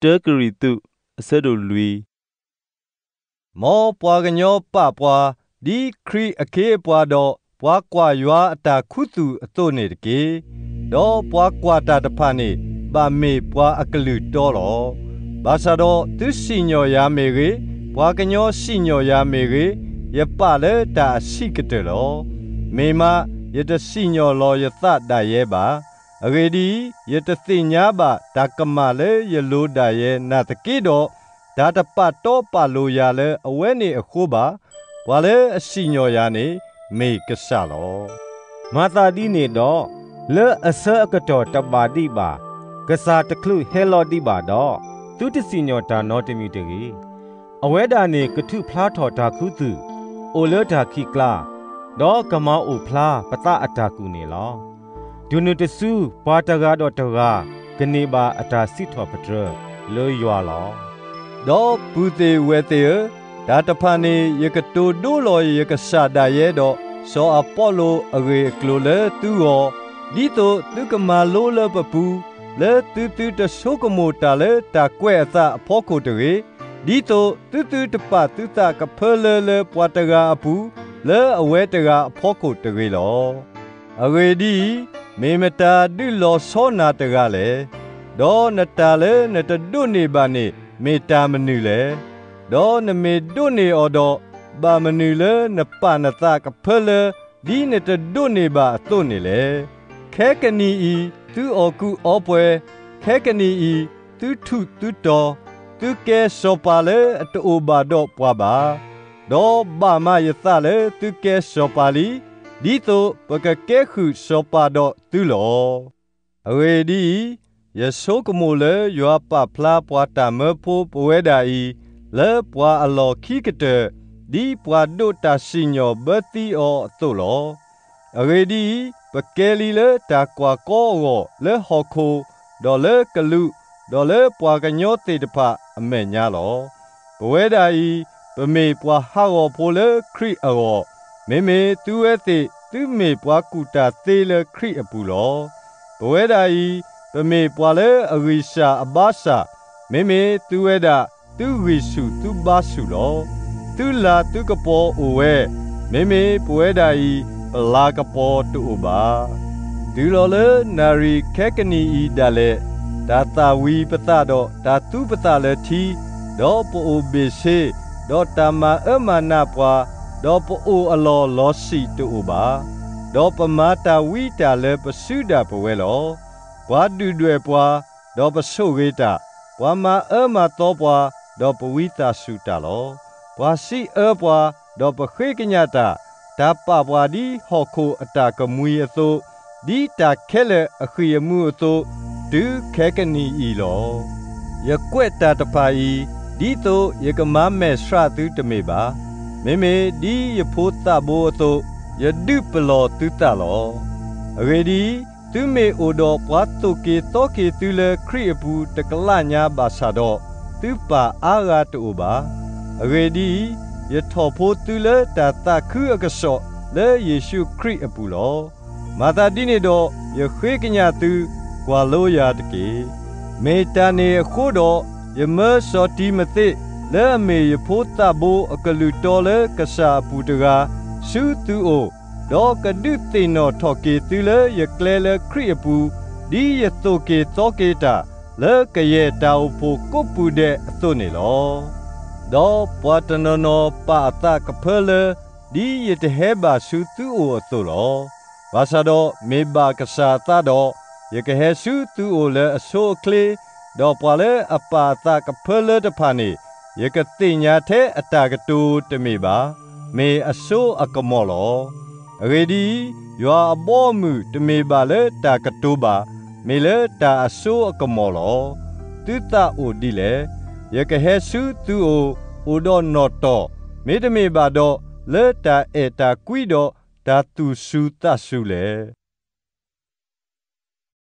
တၢကရံၣ်သူး အဆၢဒိၣ်လွံၢ်. မ်ပှၤကညီပာ်ပှၤ ဒ်ခရံာ်အခ့အပှၤဒီး ပှၤကွၢ်ယွၤအတၢ်ခူသူၣ်အသိးန့ၣ်တက့ၢ်. ဒီးပှၤကွၢ်တၢ်တဖၣ်န့ၣ် ဘၣ်မ့ၢ်ပှၤအကလုၢ်တီလီၤ. ဘၣ်ဆၣ်ဒီးသုစံၣ်ညီၣ်ယၤမ့ၢ်ဂ့ၤ, ပှၤကညီစံၣ်ညီၣ်ယၤမ့ၢ်ဂ့ၤ, ယပာ်လၢတၢ်အဆံးကတၢၢ်လီၤ. မ့ၢ်မး, ယတစံၣ်ညီၣ်လီၤယသးဒၣ်ယဲဘၣ်. အဂ့ၢ်ဒ်အံၤ, ယတသ့ၣ်ညါဘၣ်တၢ်ကမၣ်လၢယလိၤဒၣ်ယဲနာ်သက့ဒီး, တၢ်တပာ်တီပာ်လိၤယၤလၢအဝဲန့ၣ်အဃိဘၣ်. ပှၤလၢအစံၣ်ညီၣ်ယၤန့ၣ် မ့ၢ်ကစၢ်လီၤ. မၤသးဒ်န့ၣ်ဒီး, လၢအဆၢအကတီၢ်တဘၣ်ဒံးဘၣ်, ကစၢ်တချုးဟဲလီၤဒံးဘၣ်ဒီး, သုတစံၣ်ညီၣ်တၢ်နီတမံၤတဂ့ၤ. အဝဲဒၣ်န့ၣ်ကထူၣ်ဖျါထီၣ်တၢ်ခူသူၣ်, အိၣ်လၢတၢ်ခံးကျါ, ဒီးကမၤအိၣ်ဖျါပသးအတၢ်ကူၣ်န့ၣ်လီၤ. တုၤနုၤတစု ပှၤတဂၤဒီးတဂၤ ကန့ၢ်ဘၣ်အတၢ်စံးထီၣ်ပတြၢၤလၢယွၤလီၤ. ဒီးပုၢ်သ့ၣ်ဝဲၢ်သ့ၣ်ဧၢ, တၢ်တဖၣ်န့ၣ် ယကတိၤဒိလီၤယကစၢ်ဒၣ်ယဲဒီး စီၤအပီလိၣ်အဂ့ၢ်အကျိၤလၢသုဂီၢ်, ဒ်သိးသုကမၤလိလၢပပူၤ, လၢသုသုတဆိကမိၣ်တၢ်လၢတၢ်ကွဲးအသးအဖီခိၣ်တဂ့ၤ, ဒ်သိးသုသုတပာ်သုသးကဖၢလၢလၢပှၤတဂၤအပူၤ, လၢအဝဲတဂၤအဖီခိၣ်တဂ့ၤလီၤ. အဂ့ၢ်ဒ်အံၤ, မ့ၢ်မတၤဒုးလီၤဆီနၤတဂၤလဲၣ်. ဒီးနတၢ်လၢနတဒိးန့ၢ်ဘၣ်န့ၣ် မ့ၢ်တၢ်မနုၤလဲၣ်. ဒီးနမ့ၢ်ဒိးန့ၢ်အီၤဒီး, ဘၣ်မနုၤလၢနပာ်နသးကဖၢလၢ ဒ်နတဒိးန့ၢ်ဘၣ်အသိးန့ၣ်လဲၣ်. ခဲကနံၣ်အံၤသုအီၣ်ကူးအီပှဲၤ, ခဲကနံၣ်အံၤသုထူးသုတီၤ, သုကဲစီၤပၤလၢအတအိၣ်ဘၣ်ဒီးပှၤဘၣ်. ဒီးဘၣ်မးယသးလၢသုကဲစီၤပၤလံ, ဒ်သိးပကကဲဃုာ်စီၤပၤဒီးသုလီၤ. အဂ့ၢ်ဒ်အံၤ, ယဆိကမိၣ်လၢယွၤပာ်ဖျါပှၤတၢ်မၢဖိပဝဲဒၣ်အံၤ လၢပှၤအလီၢ်ခံကတၢၢ်, ဒ်ပှၤဒိးတၢ်စံၣ်ညီၣ်ဘၢသံအီၤအသိးလီၤ. အဂ့ၢ်ဒ်အံၤ, ပကဲလံလၢတၢ်ကွၢ်ကီအဂီၢ်လၢဟီၣ်ခိၣ်, ဒီးလၢကလူး, ဒီးလၢပှၤကညီသ့ၣ်တဖၣ်အမဲာ်ညါလီၤ. ပဝဲဒၣ်အံၤ, ပမ့ၢ်ပှၤဟးဂီၤဖိလၢခရံာ်အဂီၢ်, မ့မ့ၢ်သုဝဲသ့ၣ်သုမ့ၢ်ပှၤကူၣ်တၢ်သ့လၢခရံာ်အပူၤလီၤ. ပဝဲဒၣ်အံၤ, ပမ့ၢ်ပှၤလၢအဂံၢ်စၢ်အဘါစၢ်, မ့မ့ၢ်သုဝဲဒၣ်သုဂံၢ်ဆူၣ်သုဘါဆူၣ်လီၤ. သုလၤသုကပီၤအိၣ်ဝဲ, မ့မ့ၢ်ပဝဲဒၣ်အံၤပလၤကပီၤတအိၣ်ဘၣ်. တုၤလီၤလၢနၣ်ရံၣ်ခဲကနံၣ်အံၤဒၣ်လဲာ်, တၢ်သၣ်ဝံၤပသးဒီးတၢ်သူပသးလၢထံ, ဒီးပအိၣ်ဘ့ၣ်ဆ့, ဒီးတၢ်မၤအၢမၤနးပှၤ, ဒီးပအိၣ်အလီၢ်လီၤဆံးတအိၣ်ဘၣ်. ဒီးပမၤတၢ်ဝံတၢ်လၢပစုဒၣ်ပဝဲလီၤ. ပှၤဒုၣ်ဒွဲၣ်ပှၤ, ဒီးပဆိၣ်ဂ့ၤတၢ်, ပှၤမၤအၢမၤသီပှၤ, ဒီးပဝံသးစူၤတၢ်လီၤ. ပှၤစံးအၢပှၤ, ဒီးပဃ့ကညးတၢ်, တၢ်ပာ်ပှၤဒ်ဟီၣ်ခိၣ်အတၢ်ကမှံအသိး, ဒ်တၢ်ခဲလၢာ်အဃံၢ်အမူအသိး, တုၤခဲကနံၣ်အံၤလီၤ. ယကွဲးတၢ်တဖၣ်အံၤ, ဒ်သိးယကမၤမဲာ်ဆှးသုတမ့ၢ်ဘၣ်. မ့မ့ၢ်ဒ်ယဖိသးဘိအသိး, ယဒုးပလီၢ်သုသးလီၤ. အဂ့ၢ်ဒ်အံၤ, သုမ့ၢ်အိၣ်ဒီးပှၤသိၣ်က့ၤသီက့ၤသုလၢခရံာ်အပူၤတကလးညါဘၣ်ဆၣ်ဒီး, သုပၢ်အါဂၤတအိၣ်ဘၣ်. အဂ့ၢ်ဒ်အံၤ, ယထီၣ်ဖိသုလၢတၢ်သးခုအကစီၣ်လၢယ့ၣ်ၡူးခရံာ်အပူၤလီၤ. မၤသးဒ်န့ၣ်ဒီးယဃ့ကညးသု, ကွၢ်လိယၤတက့ၢ်. မ့ၢ်တၢ်န့ၣ်အဃိဒီး, ယမၢစီၤတံၤမသ့း လၢအမ့ၢ်ယဖိသးဘိအကလုၢ်တီလၢကစၢ်အပူၤတဂၤ, ဆူသုအိၣ်, ဒီးကဒုးသ့ၣ်နီၣ်ထီၣ်က့ၤသုလၢယကျဲလၢခရံာ်အပူၤ, ဒ်ယသိၣ်က့ၤသီက့ၤတၢ်, လၢကယဲၢ်တၢ်အိၣ်ဖှိၣ်ကိးပူၤဒဲးအသိးန့ၣ်လီၤ. ဒီးပှၤတနီၤနီၤပာ်အသးကဖၢလၢ ဒ်ယတဟဲဘၣ်ဆူသုအိၣ်အသိးလီၤ. ဘၣ်ဆၣ်ဒီးမ့ၢ်ဘၣ်ကစၢ်အသးဒီး, ယကဟဲဆူသုအိၣ်လၢအဆိအချ့, ဒီးပှၤလၢအပာ်အသးကဖၢလၢတဖၣ်န့ၣ်, ယကသ့ၣ်ညါထဲအတၢ်ကတိၤတမ့ၢ်ဘၣ်, မ့ၢ်အစိအကမီၤလီၤ. အဂ့ၢ်ဒ်အံၤ, ယွၤအဘီအမုၢ်တမ့ၢ်ဘၣ်လၢတၢ်ကတိၤဘၣ်, မ့ၢ်လၢတၢ်အစိအကမီၤလီၤ. သုသးအိၣ်ဒ်လဲၣ်. ယကဟဲဆူသုအိၣ်, အိၣ်ဒီးနီၣ်တီၢ်, မ့တမ့ၢ်ဘၣ်ဒီး, လၢတၢ်အဲၣ်တၢ်ကွံဒီးတၢ်သူၣ်စူၤသးစူၤလဲၣ်.